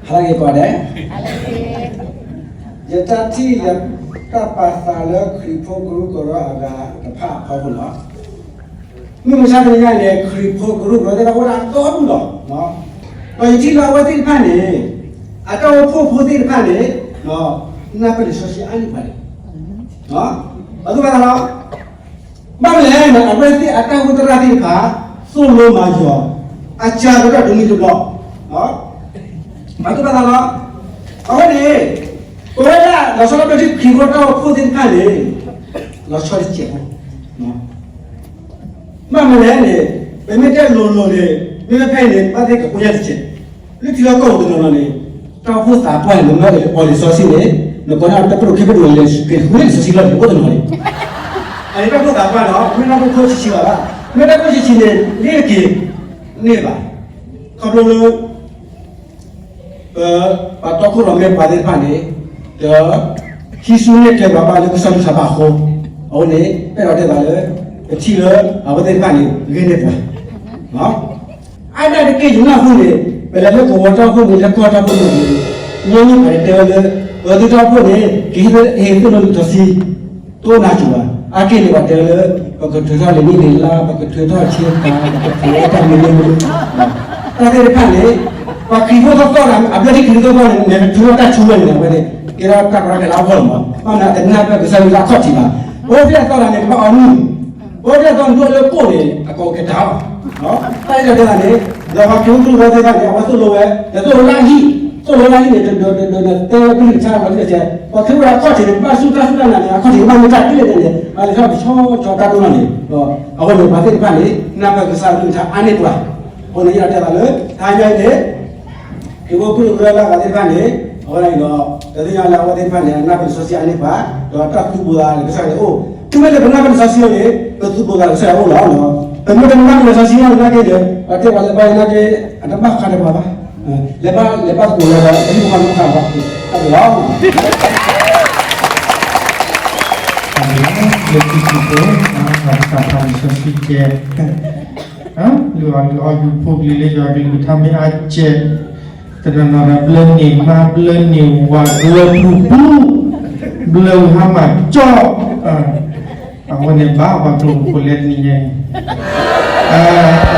ဟါလၢအဂ့ၤကိးဂၤဒဲး, ယတၢ်ထံၣ်လၢတၢ်ပာ်သးလၢခရံာ်ဖိကရူၢ်ကရၢအဂၤတဖၣ်အဖီခိၣ်လီၤ. မုၢ်မဆါတနံၤညါန့ၣ် ခရံာ်ဖိကရူၢ်ကရၢသ့ၣ်တဖၣ်အိၣ်ဒၣ်အါဒိၣ်ဒိၣ်လီၤ. ဒီးယထံၣ်လၢအဝဲသ့ၣ်တဖၣ်န့ၣ် အတၢ်အိၣ်ဖှိၣ်ဖိသ့ၣ်တဖၣ်န့ၣ် နၢ်ပၢၢ်လံာ်စီဆှံအါန့ၢ်ပှၤန့ၣ်, အသူၣ်ဘၣ်သးလီၤ. ဘၣ်မနုၤလဲၣ်န့ၣ် အဝဲသ့ၣ်အတၢ်အိၣ်ဖှိၣ်သရၣ်သ့ၣ်တဖၣ် သိၣ်လိမၤယီၤ အစှၤကတၢၢ်တနံၣ်တဘျီ, အသူၣ်ဘၣ်သးလီၤ. အဃိန့ၣ် ပဝဲဒၣ်လီၤဆီဒၣ်တၢ်ခရံာ်ဖိတၢ်အိၣ်ဖှိၣ်သ့ၣ်တဖၣ်န့ၣ် လီၤဆီတစဲးဖိ ဘၣ်မနုၤလဲၣ်န့ၣ် ပမ့ၢ်တဲလိၤလိၤန့ၣ် မ့မ့ၢ်ဖဲအံၤန့ၣ် ဘၣ်သ့ၣ်ကကိညၣ်တစဲး, လၢထံလီၢ်ကီၢ်ပူၤတနီၤနီၤန့ၣ် တၢ်အိၣ်ဖှိၣ်သးပှၢ်န့ၣ် နမ့ၢ်အီၣ်လံာ်စီဆှံန့ၣ် နကိးန့ၣ်တၢ်ပဒိၣ်ခံပဒိၣ်န့ၣ် က့ၤဃုလံာ်စီဆှံလီၤန့ၣ် အိၣ်တနီၤန့ၣ်, အန့ၣ်တၢ်အိၣ်ဖှိၣ်သးပှၢ်နီၤ မ့ၢ်တၢ်အိၣ်ဖှိၣ်ဆံးဆံးဘၣ်ဘၣ်, မ့ၢ်တၢ်အိၣ်ဖှိၣ်ဆံးဆံးန့ၣ် လ့ၢ်က့ၤန့ၢ်ဘၣ်, ခီဖျိလၢ ပှၤတီခိၣ်ရိၣ်မဲပှၤသ့ၣ်တဖၣ်န့ၣ် ဒီး ဟံးစုနဲၣ်ကျဲပှၤဘၣ်လၢကစၢ်ယွၤဘၣ်အဃိ, အဃိန့ၣ် ပအဲၣ်ဒိးတဲသးလၢ ပထံၣ်လၢအဝဲသ့ၣ်တဖၣ်န့ၣ် ဂ့ၤန့ၢ်ပှၤ, အါဒၣ်တက့ၢ်ယနၢ်ဟူန့ၣ် ပလဲၤလၢကဝီၤတၢ်အိၣ်ဖှိၣ်န့ၣ် လၢကီၢ်တၢ်အိၣ်ဖှိၣ်န့ၣ် ညီနုၢ်ပှၤန့ၣ်တဲဝဲလၢ ပသုတၢ်အိၣ်ဖှိၣ်န့ၣ် ကဟ့ၣ်သုးလၢလံာ်စီဆှံ တအိၣ်နၤစူၤဘၣ်, အါက့ၢ်န့ၣ်ပှၤတဲဝဲလၢ ပကထုးထီၣ်လံာ်နံၣ်လံာ်လါ ပကထုးထီၣ်ဆ့ကၤ ပကထုးထီၣ်တၢ်မနုၤမနုၤ, တၢ်သ့ၣ်တဖၣ်န့ၣ် ပှၤခရံာ်ဖိသီသီန့ၣ် အဘျၢထံခရံာ်ဖိသီသီန့ၣ် နထုးထီၣ်တၢ်ဆူဝဲန့ၣ် အဝဲန့ၣ် ကဲထီၣ်တၢ်ကရၢကဲလၢအဂီၢ်လီၤမး, ဘၣ်မနုၤတနၢ်ပၢၢ်ကစၢ်ယွၤလၢအခီၣ်ထံးဘၣ်, ပဝဲသ့ၣ်အသီတၢ်န့ၣ် ကဘၣ်အီနုၢ်, ပဝဲသ့ၣ်အသီန့ၣ် ဒိၣ်လၢကိၣ်န့ၣ် အကိးကတၢၢ်လီၤ, တၢ်အံၤတဲသးန့ၣ် ဒီးပှၤခရံာ်ဖိသီသီသ့ၣ်တဖၣ်န့ၣ် အဝဲသိၣ်လိဝဲ တသိၣ်လိလၢဟံၣ်, သိၣ်လိလၢဟံၣ်န့ၣ် တဒိးဒိးဒိးန့ၣ် တဲဝဲကလုၢ်ကထါပှၤကလုၢ်ကထါ, ပှၤခရံာ်ဖိအခီၣ်ထံးန့ၣ် ဘၣ်ဆူတၢ်စူၢ်တၢ်နာ်န့ၣ် အခီၣ်ထံးန့ၣ် ဘၣ်မ့ၢ်တၢ်ဒ်လဲၣ်န့ၣ် အလဲၤထီၣ်ကဆီကဆီတၢ်ဒိၣ်ထီၣ်န့ၣ်, အဃိန့ၣ် ပှၤသ့ၣ်တဖၣ်န့ၣ် နၢ်ပၢၢ်ကစၢ်ကလုၢ်ကထါအါန့ၢ်ပှၤ, အဃိန့ၣ် ယအဲၣ်ဒိးတဲသးလၢ တဟါညါအံၤန့ၣ် ခရံာ်ဖိကရူၢ်ကရၢလၢအဂၤသ့ၣ်တဖၣ်န့ၣ် အဝဲဒၣ်အံၤဒီး တသ့ၣ်ညါလၢအဝဲသ့ၣ်တဖၣ်န့ၣ် အနၢ်ပၢၢ်လံာ်စီဆှံအါန့ၢ်ပှၤ, ဒီးတၢ်သူၣ်ပိၢ်သးလၢကစၢ်ယွၤန့ၣ်အိၣ်, တုၤမ့ၢ်လၢပနၢ်ပၢၢ်လံာ်စီဆှံန့ၣ် ပသူၣ်ပိၢ်သးလၢကစၢ်ယွၤအိၣ်လီၤ. ပမ့ၢ်တနၢ်ပၢၢ်လံာ်စီဆှံဘၣ်နာ်က့ဒီး ပှၤတဲပှၤလၢဘါယနာ်က့ အတဘၣ်ဃးဒီးပှၤဘၣ်, လဲၤဘါလဲၤဘါသကိးလီၤဒီး ပဟံၣ်ဖိဃီဖိမ့ၢ်ဃးဘၣ်, တၢ်ပလီၢ် လၢခံဆံဖိ, ပသးဖးလံာ်စီဆှံကဲ, လုၢ်အီၣ်လုၢ်အီယူၤဖိကလံၤလၢယွၤကလုၢ်ကထါမ့ၢ်အါကဲ, တနီၤနီၤဒီးဘျၢန့ၢ်မါဘျၢန့ၢ်ဝၤဘျၢပျူၤပျူၤ, ဘျၢဝံၤဟါမၢ်ကၠီ, အဃိန့ၣ်ဘၣ်ပှၤကျိာ်ဖိလဲၣ်တနံၤညါအံၤ, အ